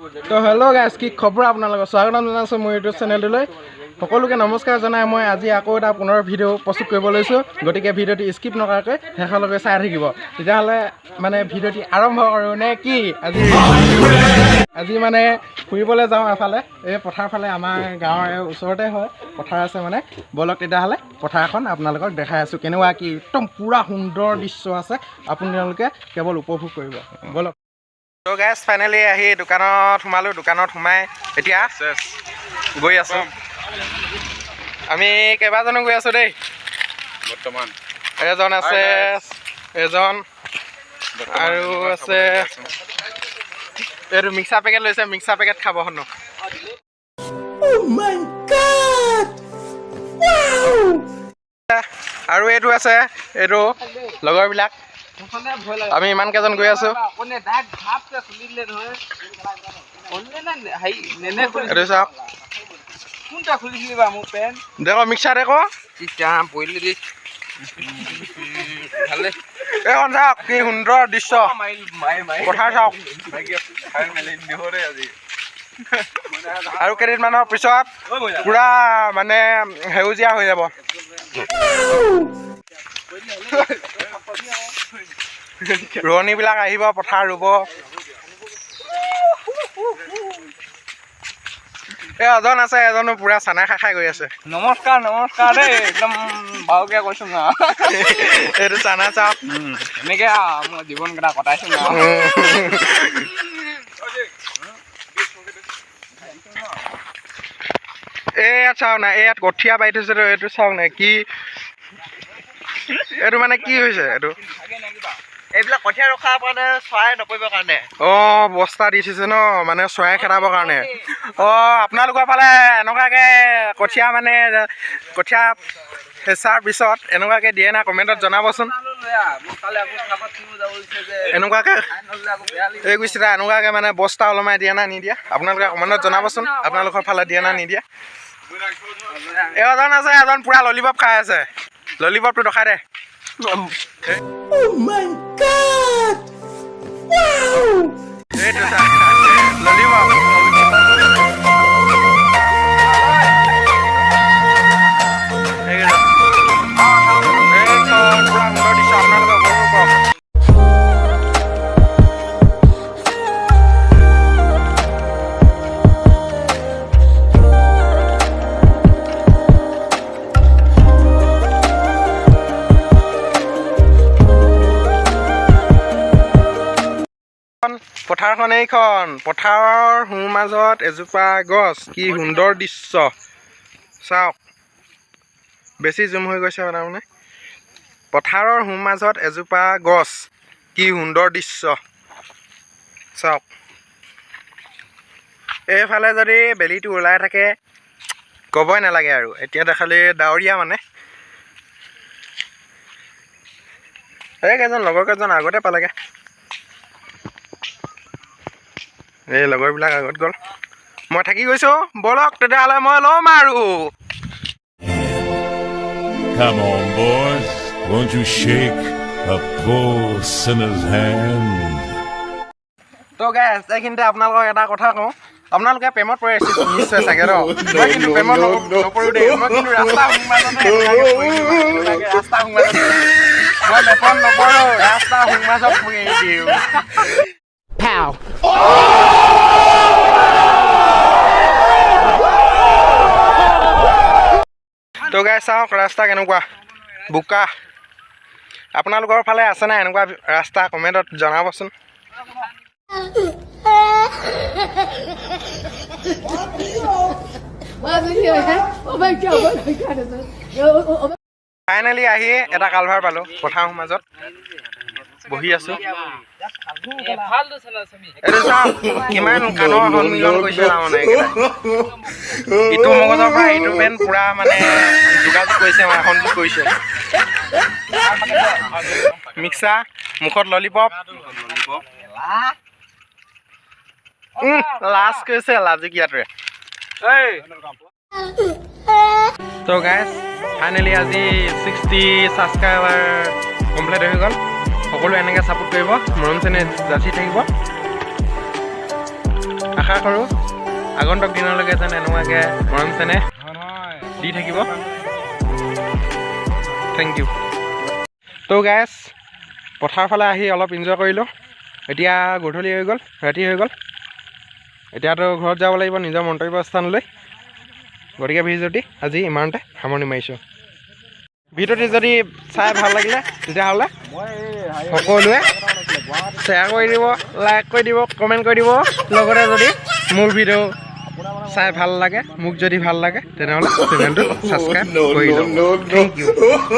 তো hello' guys, কি খবৰ আপোনালোকৰ? স্বাগতম জনাইছোঁ মোৰ ইউটিউব চেনেলটোলৈ। সকলোকে নমস্কাৰ জনাই মই আজি আকৌ এটা পুনৰ ভিডিঅ' প্ৰস্তুত কৰিব লৈছোঁ। গতিকে ভিডিঅ'টি স্কিপ নকৰাকৈ শেষলৈকে চাই থাকিব। তেতিয়াহ'লে মানে ভিডিঅ'টি আৰম্ভ কৰোঁ নে কি? আজি মানে ফুৰিবলৈ যাওঁ এফালে, এই পথাৰ ফালে, আমাৰ গাঁৱৰ এই ওচৰতে হয় পথাৰ আছে মানে। ব'লক তেতিয়াহ'লে পথাৰখন আপোনালোকক দেখাই আছোঁ কেনেকুৱা কি, একদম পূৰা সুন্দৰ দৃশ্য আছে, আপোনালোকে কেৱল উপভোগ কৰিব। ব'লক। তো গাইজ, ফাইনেলি আহি দোকানত সোমালোঁ। দোকানত সোমাই এতিয়া গৈ আছোঁ। আমি কেইবাজনো গৈ আছোঁ দেই। বৰ্তমান এজন আছে, এজন আৰু আছে। এইটো মিক্সাৰ পেকেট লৈছে, মিক্সাৰ পেকেট খাব হেনো। Oh my God! Wow! আৰু এইটো আছে, এইটো লগৰবিলাক। আমি ইমান কেইজন গৈ আছো। এইটো চাওক, দেখো মিক্সাৰ, দেখো এইখন চাওক, কি সুন্দৰ দৃশ্য পথাৰ চাওক। আৰু কেইদিনমানৰ পিছত পুৰা মানে সেউজীয়া হৈ যাব। ৰোৱনীবিলাক আহিব, পথাৰ ৰুব। এই এজন আছে, এজনো পুৰা চানা খাই খাই গৈ আছে। নমস্কাৰ, নমস্কাৰ দেই, একদম বাৰুকে কৈছো না। এইটো চানা চাওক। এনেকে মই জীৱন কেইটা কটাইছো না। এই ইয়াত চাওক না, এই ইয়াত কঠীয়া পাৰি থৈছে। এইটো চাওক না, কি এইটো, মানে কি হৈছে এইটো? এইবিলাক কঠীয়া ৰখাৰ কাৰণে, চৰাই নপৰিবৰ কাৰণে। অঁ, বস্তা দি থৈছে ন, মানে চৰাই খেদাবৰ কাৰণে। অঁ, আপোনালোকৰ ফালে এনেকুৱাকৈ কঠীয়া, মানে কঠীয়া সিঁচাৰ পিছত এনেকুৱাকৈ দিয়ে না, কমেণ্টত জনাবচোন। এনেকুৱাকৈ এই গৈছে, এনেকুৱাকৈ মানে বস্তা ওলমাই দিয়ে না নিদিয়ে, আপোনালোকে কমেণ্টত জনাবচোন। আপোনালোকৰ ফালে দিয়ে না নিদিয়ে? এজন আছে, এজন পূৰা ললিপপ খাই আছে। ললিপপটো দেখাই দে। Oh my God! Wow! এইটো ললিপপ। এইখন পুৰা সুন্দৰ দৃশ্য, আপোনালোকে উপভোগ কৰক। পথাৰখন এইখন, পথাৰৰ সোঁ মাজত এজোপা গছ, কি সুন্দৰ দৃশ্য চাওক। বেছি জুম হৈ গৈছে তাৰমানে। পথাৰৰ সোঁ মাজত এজোপা গছ, কি সুন্দৰ দৃশ্য চাওক। এইফালে যদি বেলিটো ওলাই থাকে, ক'বই নালাগে আৰু। এতিয়া দেখালে ডাৱৰীয়া মানে। এই কেইজন লগৰ কেইজন আগতে পালেগে। এই লগৰবিলাক আগত গ'ল, মই থাকি গৈছোঁ। ব'লক তেতিয়াহ'লে, মই ল'ম আৰু। Come on, boys. Won't you shake a poor sinner's hand? তো গাইজ, এইখিনিতে আপোনালোকক এটা কথা কওঁ। আপোনালোকে প্ৰেমত পৰি আছে নিশ্চয় চাগে ন? মই কিন্তু প্ৰেমত নপৰোঁ দেই। মই কিন্তু ৰাস্তা সোঁমাজতে এনেকুৱাকে পৰি দিওঁ, এনেকুৱাকে ৰাস্তা সোঁমাজত। মই প্ৰেমত নপৰোঁ, ৰাস্তা সোঁমাজত পৰি দিওঁ। Pow! তো গাইজ, চাওক ৰাস্তা কেনেকুৱা বোকা। আপোনালোকৰ ফালে আছে নাই এনেকুৱা ৰাস্তা, কমেণ্টত জনাবচোন। Oh my God, oh my God. Oh, oh, finally আহি এটা কালভাৰ পালোঁ। পথাৰ মাজত বহি আছোঁ। এইটো চাওক, কিমান কাণৰ সন্মিলন কৰিছে তাৰমানে এইকেইটাই। ইটো মগজৰ পৰা ইটো পেন পুৰা মানে যোগাযোগ কৰিছে, মানে সংযোগ কৰিছে। মিক্সাৰ, মুখত ললিপপ, লাজ কৰিছে লাজুকীয়াটোৱে। তো গাইজ, ফাইনেলি আজি 60 ছাবস্ক্ৰাইবাৰ কমপ্লিট হৈ গ'ল। সকলোৱে এনেকৈ ছাপোৰ্ট কৰিব, মৰম চেনেহ যাচি থাকিব। আশা কৰোঁ আগন্তুক দিনলৈকে যেন এনেকুৱাকৈ মৰম চেনেহ দি থাকিব। Thank U. তো গাইছ, পথাৰ ফালে আহি অলপ এনজয় কৰিলোঁ। এতিয়া গধূলি হৈ গ'ল, ৰাতি হৈ গ'ল। এতিয়াতো ঘৰত যাব লাগিব নিজৰ গন্তব্য স্থানলৈ। গতিকে ভিডিঅ'টি আজি ইমানতে সামৰণি মাৰিছোঁ। ভিডিঅ'টি যদি চাই ভাল লাগিলে, তেতিয়াহ'লে সকলোৱে শ্বেয়াৰ কৰি দিব, লাইক কৰি দিব, কমেণ্ট কৰি দিব। লগতে যদি মোৰ ভিডিঅ' চাই ভাল লাগে, মোক যদি ভাল লাগে, তেনেহ'লে চেনেলটো ছাবস্ক্ৰাইব কৰি দিব। Thank U.